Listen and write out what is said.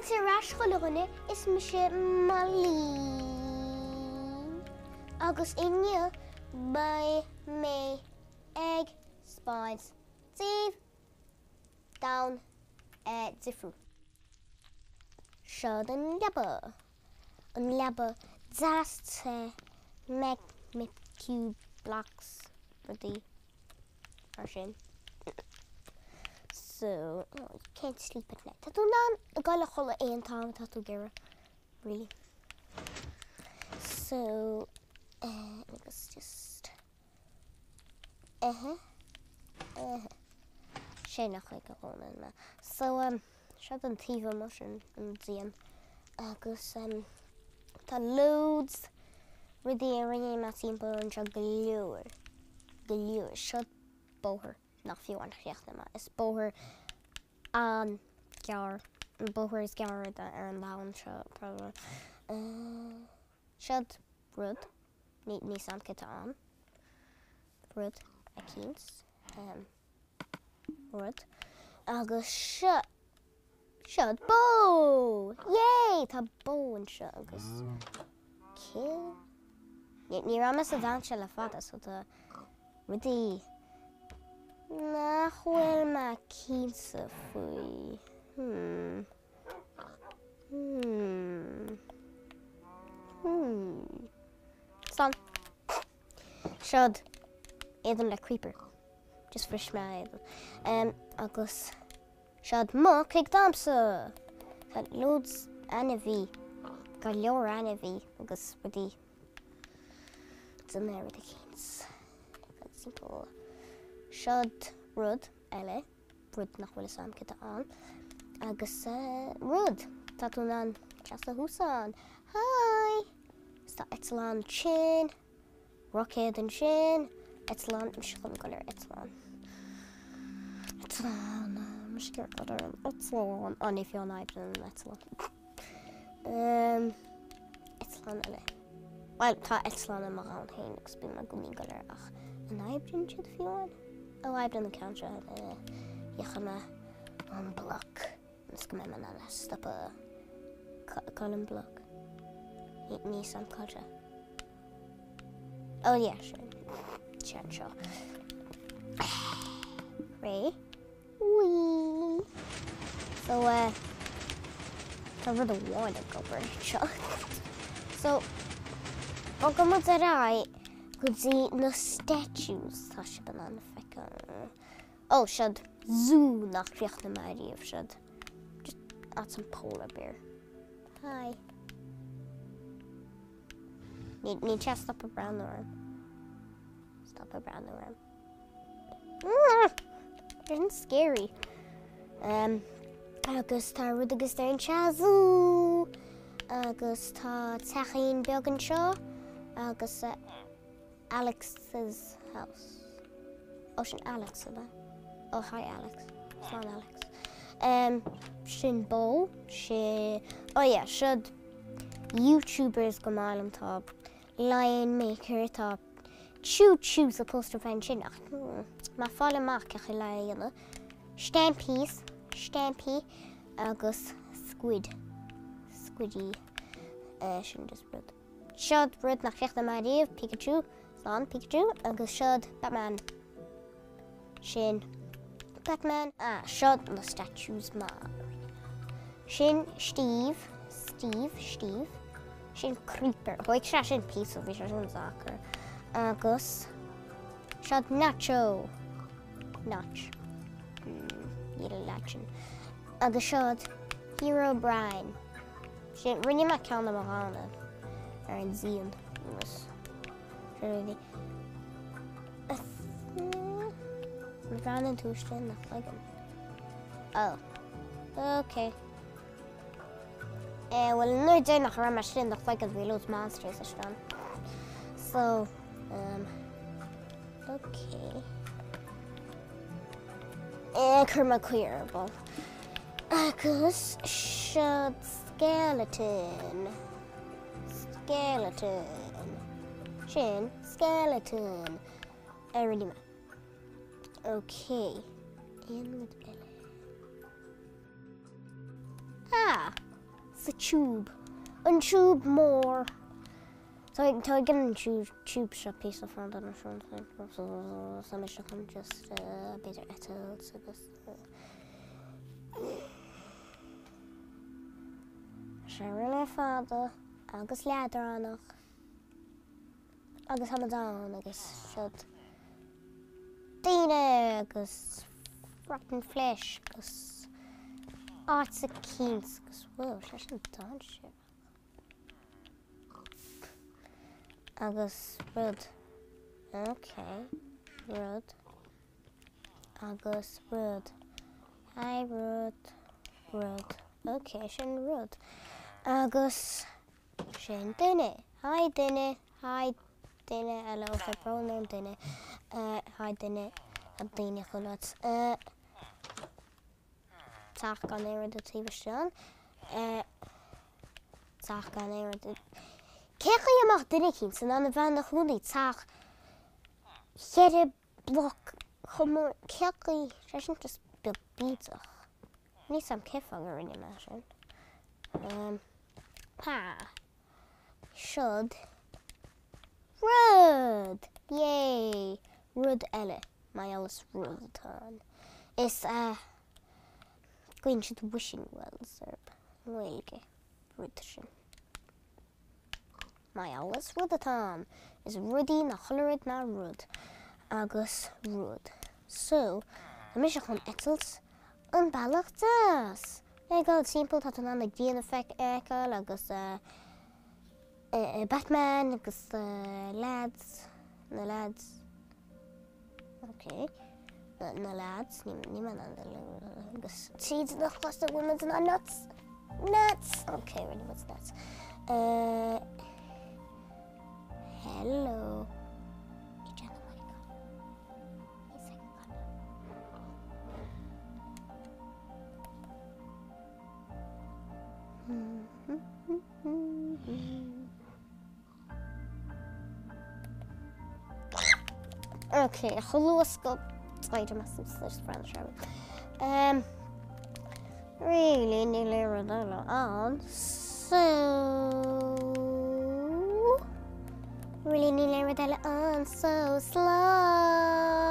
Fáilte ar ais chuile dhuine, is mise Molly agus inniu beidh mé ag 'speáint daoibh domhan difriúil. Seod an leaba, an leaba deas te magma cube blocks rudaí. mar sin. So, oh, you can't sleep at night. Tá tú in ann a ghoil a chodladh aon t-am atá tú ag iarraidh, really. So, uh, agus just... Uh-huh. Uh-huh. Sé nach ag a dhóna mé. So, um, seo an taobh amuigh sin an díon. Agus, um, tá loads rudaí a rinne mé timpeall anseo go leor. go leor. Seo bóthar nach fiú an chríochnaigh mé. Is bóthar an-ghearr, an bóthar is gearr ar an domhan seo probably. Seod rud, ní níl a fhios a'm cad tá ann. Rud eicínt. Rud. Agus seo Seod bó! Yay! Tá bó anseo agus kill. Ní raibh mé sa domhan seo le fada so tá rudaí nach bhfuil mé cinnte faoi. Hmm. Hmm. Hmm. Slán. Seod éadan le creeper. Just bhris mé a éadan. Um, agus Seod muc ag damhsa! Tá loads ainmhí, go leor ainmhí agus rudaí duine rud eicínt. Simple. Seod rud eile, rud nach bhfuil fhios a'm cad tá ann. Agus rud, tá tú in ann seasamh thuas ann. Hi! Is tá eitleán ansin. Roicéad ansin, eitleán, mise chun dul ar eitleán. Eitleán, mise ag iarraidh dul ar an eitleán. Á, ní fiú an oibríonn an eitleán. Eitleán eile. Bhuel, tá eitleán i mo dhomhan féin agus bím i gcónaí ag dul air ach an oibríonn siad fiú amháin? Ó, oibríonn an ceann seo. Gheobhaidh mé an bloc. Is go mbeidh mé in ann a stopadh. Cá bhfuil an bloc? Níl fhios a'm cá bhfuil sé. Oh yeah, sin. Sin seo. Réidh. Whee! So, uh, tá rud amháin ag obair anseo. So, bogfaidh muid ar aghaidh go dtí na statues tá sibh in ann a feiceáil. Oh, seod zoo nach chríochnaigh mé ariamh, seod just that's an polar bear. Hi. Ní ní sé stop ag breathnú orm. Stop ag breathnú orm. Mm, Isn't scary. Um, agus tá rud agus ar an zoo agus tá teachín beag anseo agus uh, Alex's house. Ó sin Alex ab ea? Oh hi Alex. Slán Alex. Um, sin bó, sin... Oh yeah, seod YouTubers go maith liom tá Lion Maker tá Choo Choo supposed to bheith ansin ach hmm, má fáil amach cén chaoi le é a dhéanamh. Stampies, Stampy agus Squid. Squiddy. Uh, sin just rud. Seod rud nach chríochnaigh mé ariamh, Pikachu, slán Pikachu, agus seod Batman. Sin Batman. Ah, seod na statues mar. Sin Steve, Steve, Steve. Sin Creeper. Thóig sé sin píosa, bhí sé sin deacair. Agus seod Nacho. Notch. Níl a leath sin. Agus seod Herobrine. Sin, rinne mé ceann de mo dhomhan ar an díon agus sin rudaí. Má bhreathnaíonn tú isteach ina chloigeann. Oh. Ok. Eh, well, nuair deireanach a raibh mé istigh ina chloigeann bhí loads monsters istigh ann. So, um, ok. Eh, chuir mé caor ar bun. Agus seod skeleton. Skeleton. Sin skeleton. A rinne mé. Ok. Aon rud eile. Ah! sa tiúb. An tiúb mór. Tá ag an tiúb seo píosa fada nó sin so tá mise chun just b'fhéidir eitilt agus sé really fada agus leadránach agus tá muid ann agus siod daoine agus rotten flesh agus áit eicínt agus whoa sé sin dainséarach. Agus rud. Ok. Rud. Agus rud. Hi rud. Rud. Ok, sin rud. Agus sin duine. Hi duine. Hi duine eile. Ok, brón orm duine. Hi duine. Tá daoine chuile áit. Teach gan aon rud taobh istigh ann. Teach gan aon rud. Cén chaoi a mbeadh duine eicínt in ann a bheith ina chónaí teach cheithre bloc chomh mór, cén chaoi, sé sin just beag bídeach. Níl 's a'm cén fáth go rinne mé sin. Ha! Siod rud! Yay! Rud eile. Mar gheall is rud atá ann. Is ea. Glaonn siad wishing wells orthu i nGaeilge. Rud sin. Mar gheall is rud atá ann. Is rudaí ná chuile rud ná rud. Agus rud. So, tá mise chun eitilt an bealach deas! Ag dul timpeall tá tú in ann an ghrian a fheiceáil agus Batman agus lads, na lads, ok, na lads, níl mé in ann agus tríd na cosa bhfuil muid in ann nuts, nuts, ok, rinne muid nuts. Hello. Ok, chomh luath go d'éirigh mé as an Spanish Army. Um, really, níl aon rud eile ann, so... Really, níl aon rud eile ann, so slán!